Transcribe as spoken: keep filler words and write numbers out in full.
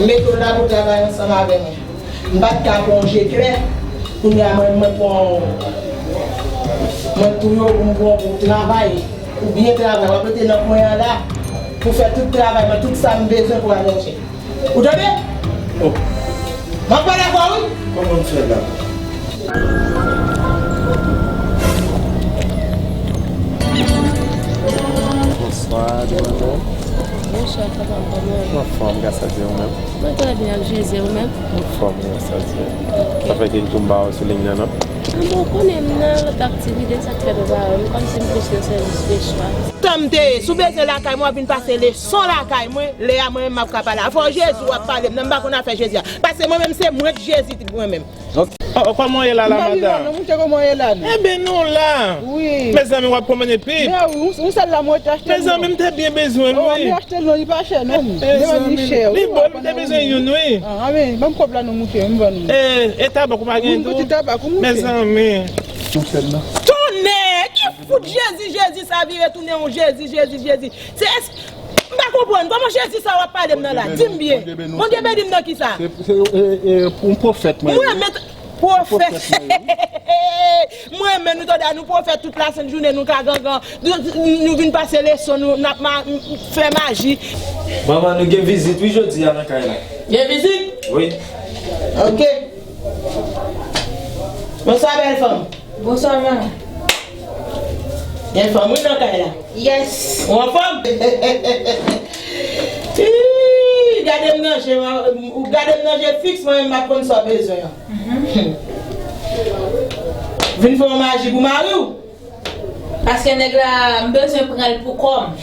M mete w la pou w travay ansanm avè mwen. M pa t ka pran yon je klè, kounye a mwen, mwen pran, mwen touye w pou m pran w pou w travay, ou byen travay, w ap rete nan kwen an la, pou fè tout travay mwen, tout sa m bezwen pou Adètchè. Ou tande? Oh. M ap pale avè w, wi. Kòman m fè la? Bonswa, demwazèl. Bonswa, papa, kòman w ye? Anfòm, gras a Dye, ou menm? Mwen trè byen ak Jezi, ou menm? Anfòm, gras a Dye. Ok. Sa fè ke m tou m pa wè w sou liy nan, non? Anben, ou konnen m nan lòt aktivite, sa k fè m pa wè w, m kòmsi m plis nan sèvis leswa. Tan m te ye, si w bezwen lakay mwen, w ap vin pase leson lakay mwen, lè a mwen menm m ap ka pale avè w. Jezi w ap pale m nan, m pa konn afè Jezi a. Paske mwen menm se mwen k Jezi mwen menm. Ok. Oh, oh, kòman w ye la, la, madanm? M pa vin la non, mouche, kòman w ye la non? Enben, nou la. Wi. Mezanmi, w ap pwomene pip. Men wi, ou, ou sèl la mwen te achte l non. Mezanmi, m te byen bezwen l, wi. Oh, m te achte l non, li pa chè non. Mezanmi, li chè, li bò, m te bezwen youn, wi. Ah, men, ban m kòb la non, mouche, m vann ou. E, e tabak ou pa gen tou? Wi, m pote tabak ou, mouche. Mezanmi. Tonnè! Ki fout Jezi, Jezi sa vire tounen yon Jezi, Jezi, Jezi? Se èske, m pa konprann. Kòman Jezi sa w ap pale m nan la? Di m byen. Bondye beni m nan kisa? Se, se, e, e, pou yon pwofèt mwen ye. Mwen renmen t-, pwofèt. Mwen renmen nou tande a, nou pwofèt tout lasent jounen, nou ka gangan. Nou, nou vin pase leson, nou, n ap ma-, fè maji. Manman, nou gen vizit wi jodi a nan kay la. Gen vizit? Wi. Ok. Bonswa, bèl fanm. Bonswa, manman. Gen fanm wi nan kay la. Yes. Ou anfòm? Ih, gade m nan je, ou gade m nan je fiks, mwen menm m ap konn sa w bezwen an. Mhm. Vin fè yon maji pou mari w. Paske nèg la, m bezwen pran l pou kò m.